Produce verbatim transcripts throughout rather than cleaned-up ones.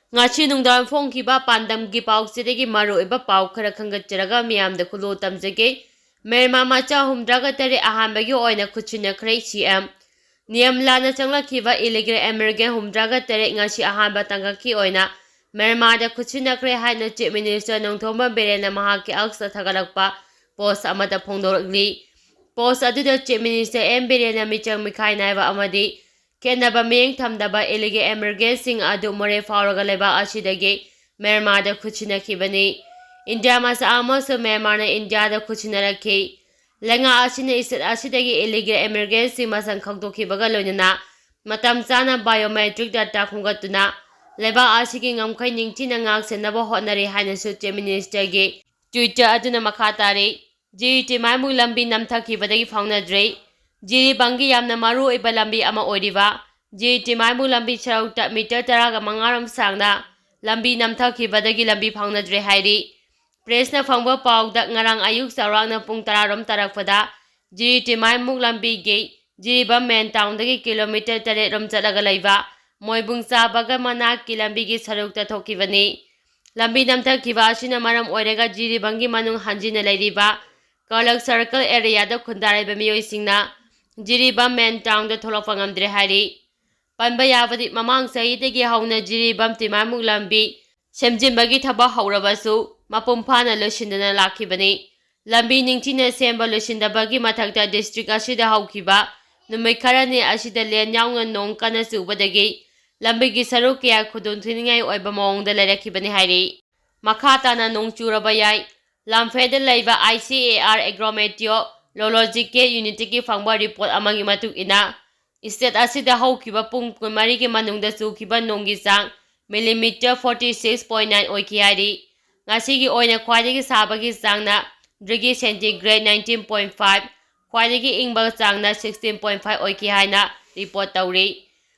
ꯉꯁꯤ ꯅꯨꯡꯗꯥꯡ ꯐꯣꯡꯈꯤꯕ ꯄꯥꯟꯗꯝꯒꯤ ꯄꯥꯎꯆꯦꯗꯒꯤ ꯃꯔꯨꯑꯣꯏꯕ ꯄꯥꯎ ꯈꯔ ꯈꯟꯒꯠꯆꯔꯒ ꯃꯤꯌꯥꯝꯗ ꯈꯨꯂꯣ ꯇꯝꯖꯒꯦ꯫ ꯃꯦꯔꯃꯥ ꯃꯆꯥ ꯍꯨꯝꯗ꯭ꯔꯥꯒ ꯇꯔꯦꯠ ꯑꯍꯥꯟꯕꯒꯤ ꯑꯣꯏꯅ ꯈꯨꯠꯁꯤꯟꯅꯈ꯭ꯔꯦ꯫ ꯁꯤ ꯑꯦꯝ ꯅꯤꯌꯝ ꯂꯥꯟꯅ ꯆꯪꯂꯛꯈꯤꯕ ꯏꯂꯤꯒꯦꯜ ꯏꯃꯤꯒ꯭ꯔꯦꯟ ꯍꯨꯝꯗ꯭ꯔꯥꯒ ꯇꯔꯦꯠ ꯉꯁꯤ ꯑꯍꯥꯟꯕ ꯇꯥꯡꯀꯛꯀꯤ ꯑꯣꯏꯅ ꯃꯦꯔꯃꯥꯗ ꯈꯨꯠꯁꯤꯟꯅꯈ꯭ꯔꯦ ꯍꯥꯏꯅ ꯆꯤꯐ ꯃꯤꯅꯤꯁꯇꯔ ꯅꯣꯡꯊꯣꯝꯕꯝ ꯕꯤꯔꯦꯟꯅ ꯃꯍꯥꯛꯀꯤ ꯑꯦꯛꯁꯇ ꯊꯥꯒꯠꯂꯛꯄ ꯄꯣꯁ ꯑꯃꯗ ꯐꯣꯡꯗꯣꯔꯛꯂꯤ꯫ ꯄꯣꯁ ꯑꯗꯨꯗ ꯆꯤꯐ ꯃꯤꯅꯤꯁꯇꯔ ꯑꯦꯝ ꯕꯤꯔꯦꯟꯅ ꯃꯤꯆꯪ ꯃꯤꯈꯥꯏ ꯅꯥꯏꯕ ꯑꯃꯗꯤ ꯈꯦꯠꯅꯕ ꯃꯤꯠꯌꯦꯡ ꯊꯝꯗꯕ ꯏꯂꯤꯒꯦꯜ ꯏꯃꯤꯒ꯭ꯔꯦꯟꯁꯤꯡ ꯑꯗꯨ ꯃꯣꯔꯦ ꯐꯥꯎꯔꯒ ꯂꯩꯕꯥꯛ ꯑꯁꯤꯗꯒꯤ ꯃꯦꯔꯃꯥꯗ ꯈꯨꯠꯁꯤꯟꯅꯈꯤꯕꯅꯤ꯫ ꯏꯟꯗꯤꯌꯥ ꯃꯆꯥ ꯑꯃꯁꯨ ꯃꯦꯔꯃꯥꯅ ꯏꯟꯗꯤꯌꯥꯗ ꯈꯨꯠꯁꯤꯟꯅꯔꯛꯈꯤ꯫ ꯂꯩꯉꯥꯛ ꯑꯁꯤꯅ ꯏꯁꯇꯦꯠ ꯑꯁꯤꯗꯒꯤ ꯏꯂꯤꯒꯦꯜ ꯏꯃꯤꯒ꯭ꯔꯦꯟꯁꯤꯡ ꯃꯁꯛ ꯈꯪꯗꯣꯛꯈꯤꯕꯒ ꯂꯣꯏꯅꯅ ꯃꯇꯝ ꯆꯥꯅ ꯕꯥꯏꯑꯣꯃꯦꯇ꯭ꯔꯤꯛ ꯗꯥꯇꯥ ꯈꯣꯝꯒꯠꯇꯨꯅ ꯂꯩꯕꯥꯛ ꯑꯁꯤꯒꯤ ꯉꯝꯈꯩ ꯅꯤꯡꯊꯤꯅ ꯉꯥꯛ ꯁꯦꯟꯅꯕ ꯍꯣꯠꯅꯔꯤ ꯍꯥꯏꯅꯁꯨ ꯆꯤꯐ ꯃꯤꯅꯤꯁꯇꯔꯒꯤ ꯇ꯭ꯋꯤꯇꯔ ꯑꯗꯨꯅ ꯃꯈꯥ ꯇꯥꯔꯤ꯫ ꯖꯤꯔꯤ ꯇꯤꯃꯥꯏꯃꯨꯛ ꯂꯝꯕꯤ ꯅꯝꯊꯈꯤꯕꯗꯒꯤ ꯐꯥꯎꯅꯗ꯭ꯔꯦ꯫ ꯖꯤꯔꯤꯕꯥꯝꯒꯤ ꯌꯥꯝꯅ ꯃꯔꯨ ꯑꯣꯏꯕ ꯂꯝꯕꯤ ꯑꯃ ꯑꯣꯏꯔꯤꯕ ꯖꯤꯔꯤ ꯇꯤꯃꯥꯏꯃꯨꯛ ꯂꯝꯕꯤ ꯁꯔꯨꯛꯇ ꯃꯤꯇꯔ ꯇꯔꯥꯒ ꯃꯉꯥ ꯔꯣꯝ ꯁꯥꯡꯅ ꯂꯝꯕꯤ ꯅꯝꯊꯈꯤꯕꯗꯒꯤ ꯂꯝꯕꯤ ꯐꯥꯎꯅꯗ꯭ꯔꯦ ꯍꯥꯏꯔꯤ꯫ ꯄ꯭ꯔꯦꯁꯅ ꯐꯪꯕ ꯄꯥꯎꯗ ꯉꯔꯥꯡ ꯑꯌꯨꯛ ꯆꯥꯎꯔꯥꯛꯅ ꯄꯨꯡ ꯇꯔꯥ ꯔꯣꯝ ꯇꯥꯔꯛꯄꯗ ꯖꯤꯔꯤ ꯇꯤꯃꯥꯏꯃꯨꯛ ꯂꯝꯕꯤꯒꯤ ꯖꯤꯔꯤꯕꯥꯝ ꯃꯦꯟ ꯇꯥꯎꯟꯗꯒꯤ ꯀꯤꯂꯣꯃꯤꯇꯔ ꯇꯔꯦꯠ ꯔꯣꯝ ꯆꯠꯂꯒ ꯂꯩꯕ ꯃꯣꯏꯕꯨꯡꯆꯥ ꯕꯒ ꯃꯅꯥꯛꯀꯤ ꯂꯝꯕꯤꯒꯤ ꯁꯔꯨꯛꯇ ꯊꯣꯛꯈꯤꯕꯅꯤ꯫ ꯂꯝꯕꯤ ꯅꯝꯊꯈꯤꯕ ꯑꯁꯤꯅ ꯃꯔꯝ ꯑꯣꯏꯔꯒ ꯖꯤꯔꯤꯕꯥꯝꯒꯤ ꯃꯅꯨꯡ ꯍꯟꯖꯤꯟꯅ ꯂꯩꯔꯤꯕ ꯀꯂꯛ ꯁꯔꯀꯜ ꯑꯦꯔꯤꯌꯥꯗ ꯈꯨꯟꯗꯥꯔꯤꯕ ꯃꯤꯑꯣꯏꯁꯤꯡꯅ ꯖꯤꯔꯤꯕꯥꯝ ꯃꯦꯟ ꯇꯥꯎꯟꯗ ꯊꯣꯛꯂꯛꯄ ꯉꯝꯗ꯭ꯔꯦ ꯍꯥꯏꯔꯤ꯫ ꯄꯟꯕ ꯌꯥꯕꯗꯤ ꯃꯃꯥꯡ ꯆꯍꯤꯗꯒꯤ ꯍꯧꯅ ꯖꯤꯔꯤꯕꯥꯝ ꯇꯤꯃꯥꯏꯃꯨꯛ ꯂꯝꯕꯤ ꯁꯦꯝꯖꯤꯟꯕꯒꯤ ꯊꯕꯛ ꯍꯧꯔꯕꯁꯨ ꯃꯄꯨꯡ ꯐꯥꯅ ꯂꯣꯏꯁꯤꯟꯗꯅ ꯂꯥꯛꯈꯤꯕꯅꯤ꯫ ꯂꯝꯕꯤ ꯅꯤꯡꯊꯤꯅ ꯁꯦꯝꯕ ꯂꯣꯏꯁꯤꯟꯗꯕꯒꯤ ꯃꯊꯛꯇ ꯗꯤꯁꯇ꯭ꯔꯤꯛ ꯑꯁꯤꯗ ꯍꯧꯈꯤꯕ ꯅꯨꯃꯤꯠ ꯈꯔꯅꯤ ꯑꯁꯤꯗ ꯂꯦꯟ ꯌꯥꯎꯅ ꯅꯣꯡ ꯀꯟꯅ ꯆꯨꯕꯗꯒꯤ ꯂꯝꯕꯤꯒꯤ ꯁꯔꯨꯛ ꯀꯌꯥ ꯈꯨꯗꯣꯡꯊꯤꯅꯤꯡꯉꯥꯏ ꯑꯣꯏꯕ ꯃꯑꯣꯡꯗ ꯂꯩꯔꯛꯈꯤꯕꯅꯤ ꯍꯥꯏꯔꯤ꯫ ꯃꯈꯥ ꯇꯥꯅ ꯅꯣꯡ ꯆꯨꯔꯕ ꯌꯥꯏ꯫ ꯂꯝꯐꯦꯜꯗ ꯂꯩꯕ ꯑꯥꯏ ꯁꯤ ꯑꯦ ꯑꯥꯔ ꯑꯦꯒ꯭ꯔꯣꯃꯦꯇꯤꯑꯣꯂꯣꯖꯤꯀꯦꯜ ꯌꯨꯅꯤꯠꯇꯒꯤ ꯐꯪꯕ ꯔꯤꯄꯣꯔꯠ ꯑꯃꯒꯤ ꯃꯇꯨꯡ ꯏꯟꯅ, ꯏꯁꯇꯦꯠ ꯑꯁꯤꯗ ꯍꯧꯈꯤꯕ ꯄꯨꯡ ꯀꯨꯟꯃꯔꯤꯒꯤ ꯃꯅꯨꯡꯗ ꯆꯨꯈꯤꯕ ꯅꯣꯡꯒꯤ ꯆꯥꯡ millimetre forty six point nine ꯑꯣꯏꯈꯤ ꯍꯥꯏꯔꯤ꯫ ꯉꯁꯤꯒꯤ ꯑꯣꯏꯅ ꯈ꯭ꯋꯥꯏꯗꯒꯤ ꯁꯥꯕꯒꯤ ꯆꯥꯡꯅ degree centigrade nineteen point five, ꯈ꯭ꯋꯥꯏꯗꯒꯤ ꯏꯪꯕ ꯆꯥꯡꯅ ꯁꯤꯛꯁꯇꯤꯟ ꯄꯣꯏꯟ ꯐꯥꯏꯚ ꯑꯣꯏꯈꯤ ꯍꯥꯏꯅ ꯔꯤꯄꯣꯔꯠ ꯇꯧꯔꯤ꯫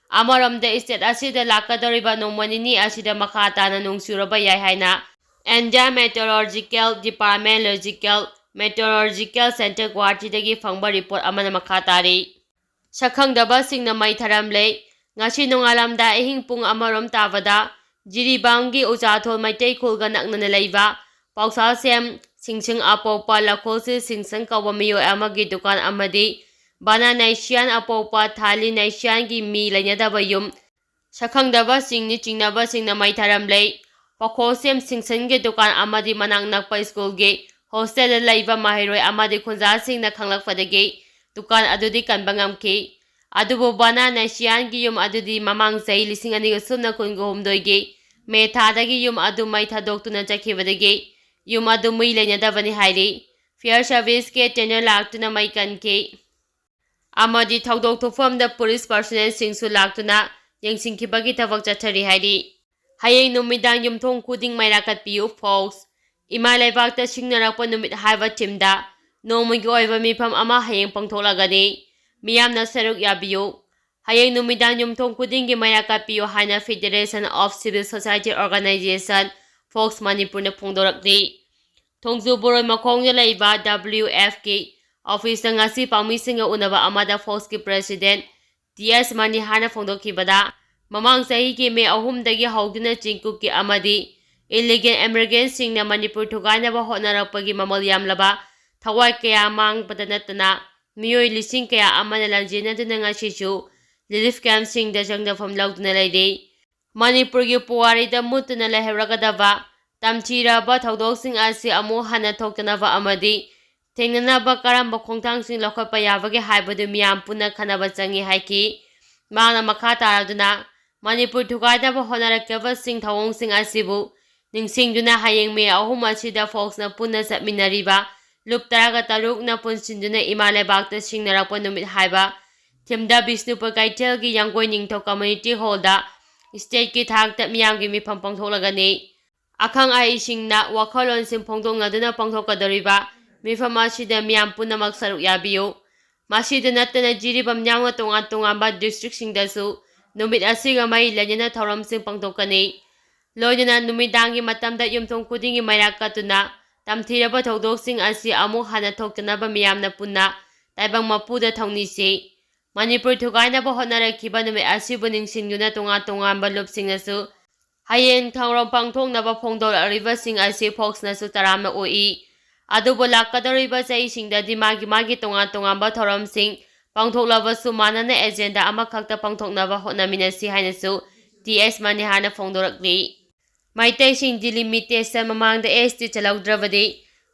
ꯑꯃꯔꯣꯝꯗ, ꯏꯁꯇꯦꯠ ꯑꯁꯤꯗ ꯂꯥꯛꯀꯗꯧꯔꯤꯕ ꯅꯣꯡꯃ ꯅꯤꯅꯤ ꯑꯁꯤꯗ ꯃꯈꯥ ꯇꯥꯅ ꯅꯣꯡ ꯆꯨꯔꯕ ꯌꯥꯏ ꯍꯥꯏꯅ India Meteorological Department Logical Meteorological Center ꯒꯨꯋꯥꯍꯥꯇꯤꯗꯒꯤ ꯐꯪꯕ ꯔꯤꯄꯣꯔꯠ ꯑꯃꯅ ꯃꯈꯥ ꯇꯥꯔꯤ꯫ ꯁꯛꯈꯪꯗꯕꯁꯤꯡꯅ ꯃꯩ ꯊꯥꯔꯝꯂꯦ꯫ ꯉꯁꯤ ꯅꯣꯡꯉꯥꯜꯂꯝꯗꯥꯏ ꯑꯍꯤꯡ ꯄꯨꯡ ꯑꯃꯔꯣꯝ ꯇꯥꯕꯗ ꯖꯤꯔꯤꯕꯥꯝꯒꯤ ꯎꯆꯥꯊꯣꯜ ꯃꯩꯇꯩ ꯈꯨꯜꯒ ꯅꯛꯅꯅ ꯂꯩꯕ ꯄꯥꯎꯁꯥꯁꯦꯝ ꯁꯤꯡꯁꯪ ꯑꯄꯣꯛꯄ ꯂꯈꯣꯜꯁꯤ ꯁꯤꯡꯁꯪ ꯀꯧꯕ ꯃꯤꯑꯣꯏ ꯑꯃꯒꯤ ꯗꯨꯀꯥꯟ ꯑꯃꯗꯤ ꯕꯅꯥ ꯅꯩꯁꯤꯌꯥꯟ ꯑꯄꯣꯛꯄ ꯊꯥꯂꯤ ꯅꯩꯁꯤꯌꯥꯟꯒꯤ ꯃꯤ ꯂꯩꯅꯗꯕ ꯌꯨꯝ ꯁꯛꯈꯪꯗꯕꯁꯤꯡꯅꯤ ꯆꯤꯡꯅꯕꯁꯤꯡꯅ ꯃꯩ ꯊꯥꯔꯝꯂꯦ꯫ ꯄꯥꯈꯣꯜꯁꯦꯝ ꯁꯤꯡꯁꯟꯒꯤ ꯗꯨꯀꯥꯟ ꯑꯃꯗꯤ ꯃꯅꯥꯛ ꯅꯛꯄ ꯁ꯭ꯀꯨꯜꯒꯤ ꯍꯣꯁꯇꯦꯜꯗ ꯂꯩꯕ ꯃꯍꯩꯔꯣꯏ ꯑꯃꯗꯤ ꯈꯨꯟꯖꯥꯁꯤꯡꯅ ꯈꯪꯂꯛꯄꯗꯒꯤ ꯗꯨꯀꯥꯟ ꯑꯗꯨꯗꯤ ꯀꯟꯕ ꯉꯝꯈꯤ꯫ ꯑꯗꯨꯕꯨ ꯕꯅꯥ ꯅꯩꯁꯤꯌꯥꯟꯒꯤ ꯌꯨꯝ ꯑꯗꯨꯗꯤ ꯃꯃꯥꯡ ꯆꯍꯤ ꯂꯤꯁꯤꯡ ꯑꯅꯤꯒ ꯁꯨꯞꯅ ꯀꯨꯟꯒ ꯍꯨꯝꯗꯣꯏꯒꯤ ꯃꯦ ꯊꯥꯗꯒꯤ ꯌꯨꯝ ꯑꯗꯨ ꯃꯩ ꯊꯥꯗꯣꯛꯇꯨꯅ ꯆꯠꯈꯤꯕꯗꯒꯤ ꯌꯨꯝ ꯑꯗꯨ ꯃꯩ ꯂꯩꯅꯗꯕꯅꯤ ꯍꯥꯏꯔꯤ꯫ ꯐꯤꯌꯔ ꯁꯥꯔꯚꯤꯁꯀꯤ ꯇꯦꯟꯗꯔ ꯂꯥꯛꯇꯨꯅ ꯃꯩ ꯀꯟꯈꯤ꯫ ꯑꯃꯗꯤ ꯊꯧꯗꯣꯛ ꯊꯣꯛꯐꯝꯗ ꯄꯨꯂꯤꯁ ꯄꯥꯔꯁꯣꯅꯦꯜꯁꯤꯡꯁꯨ ꯂꯥꯛꯇꯨꯅ ꯌꯦꯡꯁꯤꯟꯈꯤꯕꯒꯤ ꯊꯕꯛ ꯆꯠꯊꯔꯤ ꯍꯥꯏꯔꯤ꯫ ꯍꯌꯦꯡ ꯅꯨꯃꯤꯗꯥꯡ ꯌꯨꯝꯊꯣꯡ ꯈꯨꯗꯤꯡ ꯃꯩꯔꯥ ꯀꯠꯄꯤꯌꯨ, ꯐꯣꯛꯁ꯫ ꯏꯃꯥ ꯂꯩꯕꯥꯛꯇ ꯁꯤꯡꯅꯔꯛꯄ ꯅꯨꯃꯤꯠ ꯍꯥꯏꯕ ꯊꯤꯝꯗ ꯅꯣꯡꯃꯒꯤ ꯑꯣꯏꯕ ꯃꯤꯐꯝ ꯑꯃ ꯍꯌꯦꯡ ꯄꯥꯡꯊꯣꯛꯂꯒꯅꯤ꯫ ꯃꯤꯌꯥꯝꯅ ꯁꯔꯨꯛ ꯌꯥꯕꯤꯌꯨ꯫ ꯍꯌꯦꯡ ꯅꯨꯃꯤꯗꯥꯡ ꯌꯨꯝꯊꯣꯡ ꯈꯨꯗꯤꯡꯒꯤ ꯃꯩꯔꯥ ꯀꯠꯄꯤꯌꯨ ꯍꯥꯏꯅ Federation of Civil Society Organization, fox ꯃꯅꯤꯄꯨꯔꯅ ꯐꯣꯡꯗꯣꯔꯛꯂꯤ꯫ ꯊꯣꯡꯖꯨ ꯕꯣꯔꯣꯏ ꯃꯈꯣꯡꯗ ꯂꯩꯕ W F K ꯑꯣꯐꯤꯁꯇ ꯉꯁꯤ ꯄꯥꯎꯃꯤꯁꯤꯡꯒ ꯎꯅꯕ ꯑꯃꯗ ꯐꯣꯛꯁꯀꯤ ꯄ꯭ꯔꯦꯁꯤꯗꯦꯟ ꯇꯤ ꯑꯦꯁ ꯃꯅꯤꯍꯥꯔꯅ ꯐꯣꯡꯗꯣꯛꯈꯤꯕꯗ, ꯃꯃꯥꯡ ꯆꯍꯤꯒꯤ ꯃꯦ ꯑꯍꯨꯝꯗꯒꯤ ꯍꯧꯗꯨꯅ ꯆꯤꯡꯀꯨꯞꯀꯤ ꯑꯃꯗꯤ ꯏꯂꯤꯒꯦꯜ ꯏꯃꯤꯒ꯭ꯔꯦꯟꯁꯤꯡꯅ ꯃꯅꯤꯄꯨꯔ ꯊꯨꯒꯥꯏꯅꯕ ꯍꯣꯠꯅꯔꯛꯄꯒꯤ ꯃꯃꯜ ꯌꯥꯝꯂꯕ ꯊꯋꯥꯏ ꯀꯌꯥ ꯃꯥꯡꯕꯗ ꯅꯠꯇꯅ ꯃꯤꯑꯣꯏ ꯂꯤꯁꯤꯡ ꯀꯌꯥ ꯑꯃꯅ ꯂꯥꯟꯖꯦꯟꯅꯗꯨꯅ ꯉꯁꯤꯁꯨ ꯔꯤꯂꯤꯐ ꯀꯦꯝꯞꯁꯤꯡꯗ ꯆꯪꯖꯐꯝ ꯂꯧꯗꯨꯅ ꯂꯩꯔꯤ꯫ ꯃꯅꯤꯄꯨꯔꯒꯤ ꯄꯨꯋꯥꯔꯤꯗ ꯃꯨꯠꯇꯨꯅ ꯂꯩꯍꯧꯔꯒꯗꯕ ꯇꯝꯊꯤꯔꯕ ꯊꯧꯗꯣꯛꯁꯤꯡ ꯑꯁꯤ ꯑꯃꯨꯛ ꯍꯟꯅ ꯊꯣꯛꯇꯅꯕ ꯑꯃꯗꯤ ꯊꯦꯡꯅꯅꯕ ꯀꯔꯝꯕ ꯈꯣꯡꯊꯥꯡꯁꯤꯡ ꯂꯧꯈꯠꯄ ꯌꯥꯕꯒꯦ ꯍꯥꯏꯕꯗꯨ ꯃꯤꯌꯥꯝ ꯄꯨꯟꯅ ꯈꯟꯅꯕ ꯆꯪꯏ ꯍꯥꯏꯈꯤ꯫ ꯃꯍꯥꯛꯅ ꯃꯈꯥ ꯇꯥꯔꯗꯨꯅ, ꯃꯅꯤꯄꯨꯔ ꯊꯨꯒꯥꯏꯅꯕ ꯍꯣꯠꯅꯔꯛꯈꯤꯕꯁꯤꯡ ꯊꯧꯑꯣꯡꯁꯤꯡ ꯑꯁꯤꯕꯨ ꯅꯤꯡꯁꯤꯡꯗꯨꯅ ꯍꯌꯦꯡ ꯃꯦ ꯑꯍꯨꯝ ꯑꯁꯤꯗ ꯐꯣꯛꯁꯅ ꯄꯨꯟꯅ ꯆꯠꯃꯤꯟꯅꯔꯤꯕ ꯂꯨꯞ ꯇꯔꯥꯒ ꯇꯔꯨꯛꯅ ꯄꯨꯟꯁꯤꯟꯗꯨꯅ ꯏꯃꯥ ꯂꯩꯕꯥꯛꯇ ꯁꯤꯡꯅꯔꯛꯄ ꯅꯨꯃꯤꯠ ꯍꯥꯏꯕ ꯊꯤꯝꯗ ꯕꯤꯁꯅꯨꯄꯨꯔ ꯀꯩꯊꯦꯜꯒꯤ ꯌꯥꯡꯒꯣꯏ ꯅꯤꯡꯊꯧ ꯀꯝꯃ꯭ꯌꯨꯅꯤꯇꯤ ꯍꯣꯜꯗ ꯁ꯭ꯇꯦꯠꯀꯤ ꯊꯥꯛꯇ ꯃꯤꯌꯥꯝꯒꯤ ꯃꯤꯐꯝ ꯄꯥꯡꯊꯣꯛꯂꯒꯅꯤ꯫ ꯑꯈꯪ ꯑꯍꯩꯁꯤꯡꯅ ꯋꯥꯈꯜꯂꯣꯟꯁꯤꯡ ꯐꯣꯡꯗꯣꯛꯅꯗꯨꯅ ꯄꯥꯡꯊꯣꯛꯀꯗꯧꯔꯤꯕ ꯃꯤꯐꯝ ꯑꯁꯤꯗ ꯃꯤꯌꯥꯝ ꯄꯨꯝꯅꯃꯛ ꯁꯔꯨꯛ ꯌꯥꯕꯤꯌꯨ꯫ ꯃꯁꯤꯗ ꯅꯠꯇꯅ ꯖꯤꯔꯤꯕꯥꯝ ꯌꯥꯎꯅ ꯇꯣꯉꯥꯟ ꯇꯣꯉꯥꯟꯕ ꯗꯤꯁꯇ꯭ꯔꯤꯛꯁꯤꯡꯗꯁꯨ ꯅꯨꯃꯤꯠ ꯑꯁꯤꯒ ꯃꯔꯤ ꯂꯩꯅꯅ ꯊꯧꯔꯝꯁꯤꯡ ꯄꯥꯡꯊꯣꯛꯀꯅꯤ꯫ ꯂꯣꯏꯅꯅ ꯅꯨꯃꯤꯗꯥꯡꯒꯤ ꯃꯇꯝꯗ ꯌꯨꯝꯊꯣꯡ ꯈꯨꯗꯤꯡꯒꯤ ꯃꯩꯔꯥ ꯀꯠꯇꯨꯅ ꯇꯝꯊꯤꯔꯕ ꯊꯧꯗꯣꯛꯁꯤꯡ ꯑꯁꯤ ꯑꯃꯨꯛ ꯍꯟꯅ ꯊꯣꯛꯇꯅꯕ ꯃꯤꯌꯥꯝꯅ ꯄꯨꯟꯅ ꯇꯥꯏꯕꯪ ꯃꯄꯨꯗ ꯊꯧꯅꯤꯁꯤ꯫ ꯃꯅꯤꯄꯨꯔ ꯊꯨꯒꯥꯏꯅꯕ ꯍꯣꯠꯅꯔꯛꯈꯤꯕ ꯅꯨꯃꯤꯠ ꯑꯁꯤꯕꯨ ꯅꯤꯡꯁꯤꯡꯗꯨꯅ ꯇꯣꯉꯥꯟ ꯇꯣꯉꯥꯟꯕ ꯂꯨꯞꯁꯤꯡꯅꯁꯨ ꯍꯌꯦꯡ ꯊꯧꯔꯝ ꯄꯥꯡꯊꯣꯛꯅꯕ ꯐꯣꯡꯗꯣꯔꯛꯂꯤꯕꯁꯤꯡ ꯑꯁꯤ ꯐꯣꯛꯁꯅꯁꯨ ꯇꯔꯥꯝꯅ ꯎꯏ꯫ ꯑꯗꯨꯕꯨ ꯂꯥꯛꯀꯗꯧꯔꯤꯕ ꯆꯍꯤꯁꯤꯡꯗꯗꯤ ꯃꯥꯒꯤ ꯃꯥꯒꯤ ꯇꯣꯉꯥꯟ ꯇꯣꯉꯥꯟꯕ ꯊꯧꯔꯝꯁꯤꯡ ꯄꯥꯡꯊꯣꯛꯂꯕꯁꯨ ꯃꯥꯟꯅꯅ ꯑꯦꯖꯦꯟꯗꯥ ꯑꯃꯈꯛꯇ ꯄꯥꯡꯊꯣꯛꯅꯕ ꯍꯣꯠꯅꯃꯤꯟꯅꯁꯤ ꯍꯥꯏꯅꯁꯨ ꯇꯤ ꯑꯦꯁ ꯃꯅꯤꯍꯥꯔꯅ ꯐꯣꯡꯗꯣꯔꯛꯂꯤ꯫ ꯃꯩꯇꯩꯁꯤꯡ ꯗꯤꯂꯤꯃꯤꯇꯦꯁꯟ ꯃꯃꯥꯡꯗ ꯑꯦꯁ ꯇꯤ ꯆꯜꯍꯧꯗ꯭ꯔꯕꯗꯤ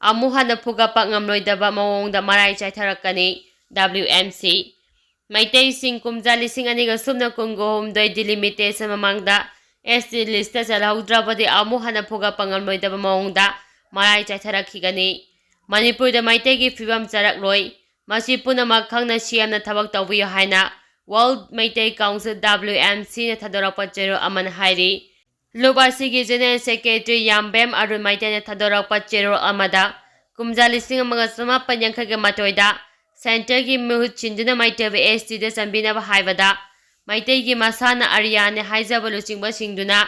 ꯑꯃꯨꯛ ꯍꯟꯅ ꯐꯨꯒꯠꯄ ꯉꯝꯂꯣꯏꯗꯕ ꯃꯑꯣꯡꯗ ꯃꯔꯥꯏ ꯆꯥꯏꯊꯔꯛꯀꯅꯤ, ꯗꯕ꯭ꯂꯤꯎ ꯑꯦꯝ ꯁꯤ꯫ ꯃꯩꯇꯩꯁꯤꯡ ꯀꯨꯝꯖꯥ ꯂꯤꯁꯤꯡ ꯑꯅꯤꯒ ꯁꯨꯞꯅ ꯀꯨꯟꯒ ꯍꯨꯝꯗꯣꯏ ꯗꯤꯂꯤꯃꯤꯇꯦꯁꯟ ꯃꯃꯥꯡꯗ ꯑꯦꯁ ꯇꯤ ꯂꯤꯁꯇ ꯆꯜꯍꯧꯗ꯭ꯔꯕꯗꯤ ꯑꯃꯨꯛ ꯍꯟꯅ ꯐꯨꯒꯠꯄ ꯉꯝꯂꯣꯏꯗꯕ ꯃꯑꯣꯡꯗ ꯃꯔꯥꯏ ꯆꯥꯏꯊꯔꯛꯈꯤꯒꯅꯤ꯫ ꯃꯅꯤꯄꯨꯔꯗ ꯃꯩꯇꯩꯒꯤ ꯐꯤꯕꯝ ꯆꯥꯔꯛꯂꯣꯏ꯫ ꯃꯁꯤ ꯄꯨꯝꯅꯃꯛ ꯈꯪꯅ ꯁꯤ ꯑꯦꯝꯅ ꯊꯕꯛ ꯇꯧꯕꯤꯌꯨ ꯍꯥꯏꯅ world Meitei council, W M ꯁꯤꯅ ꯊꯥꯗꯣꯔꯛꯄ ꯆꯦꯔꯣꯜ ꯑꯃꯅ ꯍꯥꯏꯔꯤ꯫ ꯂꯨꯞ ꯑꯁꯤꯒꯤ ꯖꯦꯅꯔꯦꯜ ꯁꯦꯀ꯭ꯔꯦꯇꯔꯤ ꯌꯥꯝꯕꯦꯝ ꯑꯔꯨꯟ ꯃꯩꯇꯩꯅ ꯊꯥꯗꯣꯔꯛꯄ ꯆꯦꯔꯣꯜ ꯑꯃꯗ, ꯀꯨꯝꯖꯥ ꯂꯤꯁꯤꯡ ꯑꯃꯒ ꯆꯃꯥꯄꯟ ꯌꯥꯡꯈꯩꯒ ꯃꯥꯊꯣꯏꯗ ꯁꯦꯟꯇꯔꯒꯤ ꯃꯍꯨꯠ ꯁꯤꯟꯗꯨꯅ ꯃꯩꯇꯩꯕꯨ ꯑꯦꯁ ꯇꯤꯗ ꯆꯟꯕꯤꯅꯕ ꯍꯥꯏꯕꯗ, ꯃꯩꯇꯩꯒꯤ ꯃꯁꯥꯅ ꯑꯔꯤꯌꯥꯅꯤ ꯍꯥꯏꯖꯕ ꯂꯨꯆꯤꯡꯕꯁꯤꯡꯗꯨꯅ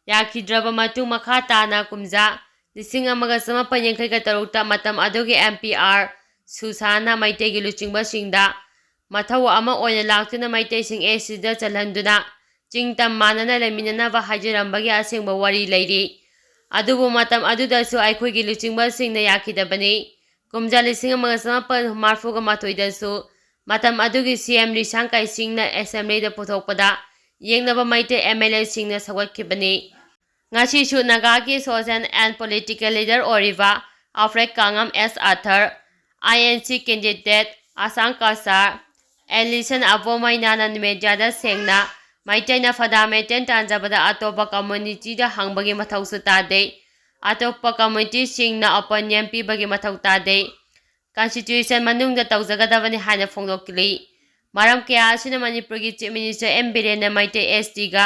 ꯌꯥꯈꯤꯗ꯭ꯔꯕ ꯃꯇꯨꯡ, ꯃꯈꯥ ꯇꯥꯅ ꯀꯨꯝꯖꯥ ꯂꯤꯁꯤꯡ ꯑꯃꯒ ꯆꯃꯥꯄꯟ ꯌꯥꯡꯈꯩꯒ ꯇꯔꯨꯛꯇ ꯃꯇꯝ ꯑꯗꯨꯒꯤ ꯑꯦꯝ ꯄꯤ ꯑꯥꯔ ꯁꯨꯁꯥꯟꯅ ꯃꯩꯇꯩꯒꯤ ꯂꯨꯆꯤꯡꯕꯁꯤꯡꯗ ꯃꯊꯧ ꯑꯃ ꯑꯣꯏꯅ ꯂꯥꯛꯇꯨꯅ ꯃꯩꯇꯩꯁꯤꯡ ꯑꯦꯁ ꯇꯤꯗ ꯆꯜꯍꯟꯗꯨꯅ ꯆꯤꯡ ꯇꯝ ꯃꯥꯟꯅꯅ ꯂꯩꯃꯤꯟꯅꯅꯕ ꯍꯥꯏꯖꯔꯝꯕꯒꯤ ꯑꯁꯦꯡꯕ ꯋꯥꯔꯤ ꯂꯩꯔꯤ꯫ ꯑꯗꯨꯕꯨ ꯃꯇꯝ ꯑꯗꯨꯗꯁꯨ ꯑꯩꯈꯣꯏꯒꯤ ꯂꯨꯆꯤꯡꯕꯁꯤꯡꯅ ꯌꯥꯈꯤꯗꯕꯅꯤ꯫ ꯀꯨꯝꯖꯥ ꯂꯤꯁꯤꯡ ꯑꯃꯒ ꯆꯃꯥꯄꯟ ꯃꯔꯤꯐꯨꯒ ꯃꯥꯊꯣꯏꯗꯁꯨ ꯃꯇꯝ ꯑꯗꯨꯒꯤ ꯁꯤ ꯑꯦꯝ ꯂꯤꯁꯥꯡꯀꯥꯏ ꯁꯤꯡꯅ ꯑꯦꯁꯦꯝꯕ꯭ꯂꯤꯗ ꯄꯨꯊꯣꯛꯄꯗ ꯌꯦꯡꯅꯕ ꯃꯩꯇꯩ ꯑꯦꯝ ꯑꯦꯜ ꯑꯦꯁꯤꯡꯅ ꯁꯧꯒꯠꯈꯤꯕꯅꯤ꯫ ꯉꯁꯤꯁꯨ ꯅꯥꯒꯥꯒꯤ ꯁꯣꯁꯤꯌꯦꯜ ꯑꯦꯟ ꯄꯣꯂꯤꯇꯤꯀꯦꯜ ꯂꯤꯗꯔ ꯑꯣꯏꯔꯤꯕ ꯑꯜꯐ꯭ꯔꯦꯗ ꯀꯥꯉꯝ, ꯑꯦꯁ ꯑꯥꯊꯔ, ꯑꯥꯏ ꯑꯦꯟ ꯁꯤ ꯀꯦꯟꯗꯤꯗꯦꯠ ꯑꯁꯥꯡ ꯀꯁꯥꯔ, ꯑꯦꯂꯤꯁꯟ ꯑꯕꯣꯃꯩꯅꯥꯅ ꯃꯦꯗꯤꯌꯥꯗ ꯁꯦꯡꯅ ꯃꯩꯇꯩꯅ ꯐꯟꯗꯥꯃꯦꯟꯇꯦꯜ ꯇꯥꯟꯖꯕꯗ ꯑꯇꯣꯞꯄ ꯀꯝꯃ꯭ꯌꯨꯅꯤꯇꯤꯗ ꯍꯪꯕꯒꯤ ꯃꯊꯧꯁꯨ ꯇꯥꯗꯦ, ꯑꯇꯣꯞꯄ ꯀꯝꯃ꯭ꯌꯨꯅꯤꯇꯤꯁꯤꯡꯅ ꯑꯣꯄꯤꯅꯤꯌꯟ ꯄꯤꯕꯒꯤ ꯃꯊꯧ ꯇꯥꯗꯦ, ꯀꯟꯁꯇꯤꯇ꯭ꯌꯨꯁꯟ ꯃꯅꯨꯡꯗ ꯇꯧꯖꯒꯗꯕꯅꯤ ꯍꯥꯏꯅ ꯐꯣꯡꯗꯣꯛꯂꯤ꯫ ꯃꯔꯝ ꯀꯌꯥ ꯑꯁꯤꯅ ꯃꯅꯤꯄꯨꯔꯒꯤ ꯆꯤꯐ ꯃꯤꯅꯤꯁꯇꯔ ꯑꯦꯝ ꯕꯤꯔꯦꯟꯅ ꯃꯩꯇꯩ ꯑꯦꯁ ꯇꯤꯒ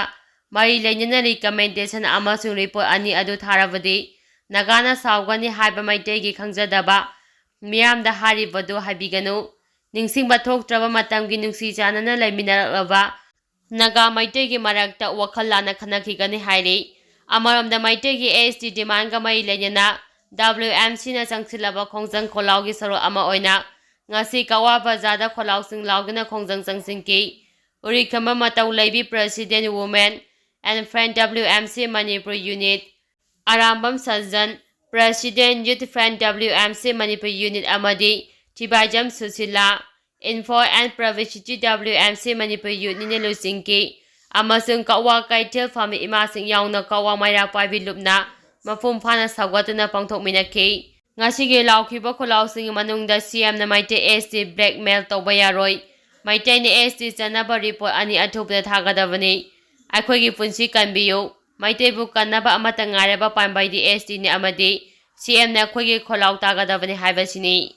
ꯃꯔꯤ ꯂꯩꯅꯅ ꯔꯤꯀꯃꯦꯟꯗꯦꯁꯟ ꯑꯃꯁꯨꯡ ꯔꯤꯄꯣꯔꯠ ꯑꯅꯤ ꯑꯗꯨ ꯊꯥꯔꯕꯗꯤ ꯅꯥꯒꯥꯅ ꯁꯥꯎꯒꯅꯤ ꯍꯥꯏꯕ ꯃꯩꯇꯩꯒꯤ ꯈꯪꯖꯗꯕ ꯃꯤꯌꯥꯝꯗ ꯍꯥꯏꯔꯤꯕꯗꯨ ꯍꯥꯏꯕꯤꯒꯅꯨ꯫ ꯅꯤꯡꯁꯤꯡꯕ ꯊꯣꯛꯇ꯭ꯔꯕ ꯃꯇꯝꯒꯤ ꯅꯨꯡꯁꯤ ꯆꯥꯟꯅꯅ ꯂꯩꯃꯤꯟꯅꯔꯛꯂꯕ ꯅꯥꯒꯥ ꯃꯩꯇꯩꯒꯤ ꯃꯔꯛꯇ ꯋꯥꯈꯜ ꯂꯥꯟꯅ ꯈꯟꯅꯈꯤꯒꯅꯤ ꯍꯥꯏꯔꯤ꯫ ꯑꯃꯔꯣꯝꯗ ꯃꯩꯇꯩꯒꯤ ꯑꯦꯁ ꯇꯤ ꯗꯤꯃꯥꯟꯒ ꯃꯔꯤ ꯂꯩꯅꯅ ꯗꯕ꯭ꯂꯤꯎ ꯑꯦꯝ ꯁꯤꯅ ꯆꯪꯁꯤꯜꯂꯕ ꯈꯣꯡꯖꯪ ꯈꯣꯜꯂꯥꯎꯒꯤ ꯁꯔꯨꯛ ꯑꯃ ꯑꯣꯏꯅ ꯉꯁꯤ ꯀꯛꯋꯥ ꯕꯖꯥꯔꯗ ꯈꯣꯜꯂꯥꯎꯁꯤꯡ ꯂꯥꯎꯗꯨꯅ ꯈꯣꯡꯖꯪ ꯆꯪꯁꯤꯟꯈꯤ꯫ ꯎꯔꯤꯈꯝꯕ ꯃꯇꯧ ꯂꯩꯕꯤ president women and Friend W M C Manipur Unit, Arambam ꯁꯟꯖꯟ, President Youth Friend W M C Manipur Unit ꯑꯃꯗꯤ ꯊꯤꯕꯥꯏꯖꯝ Sushila, Info and Publicity W M C Manipur Unit ꯅ ꯂꯨꯆꯤꯡꯈꯤ ꯑꯃꯁꯨꯡ ꯀꯛꯋꯥ ꯀꯩꯊꯦꯜ ꯐꯝꯃꯤ ꯏꯃꯥꯁꯤꯡ ꯌꯥꯎꯅ ꯀꯛꯋꯥ ꯃꯩꯔꯥ ꯄꯥꯏꯕꯤ ꯂꯨꯞꯅ ꯃꯄꯨꯡ ꯐꯥꯅ ꯁꯧꯒꯠꯇꯨꯅ ꯄꯥꯡꯊꯣꯛꯃꯤꯟꯅꯈꯤ꯫ ꯉꯁꯤꯒꯤ ꯂꯥꯎꯈꯤꯕ ꯈꯨꯂꯥꯎꯁꯤꯡꯒꯤ ꯃꯅꯨꯡꯗ C M ꯅ ꯃꯩꯇꯩ S T blackmail ꯇꯧꯕ ꯌꯥꯔꯣꯏ, ꯃꯩꯇꯩꯅ S T ꯆꯟꯅꯕ report ꯑꯅꯤ ꯑꯊꯨꯕꯗ ꯊꯥꯒꯗꯕꯅꯤ, ꯑꯩꯈꯣꯏꯒꯤ ꯄꯨꯟꯁꯤ ꯀꯟꯕꯤꯌꯨ, ꯃꯩꯇꯩꯕꯨ ꯀꯟꯅꯕ ꯑꯃꯠꯇ ꯉꯥꯏꯔꯕ ꯄꯥꯝꯕꯩꯗꯤ S T ꯅꯤ ꯑꯃꯗꯤ C M ꯅ ꯑꯩꯈꯣꯏꯒꯤ ꯈꯣꯜꯂꯥꯎ ꯇꯥꯒꯗꯕꯅꯤ ꯍꯥꯏꯕꯁꯤꯅꯤ꯫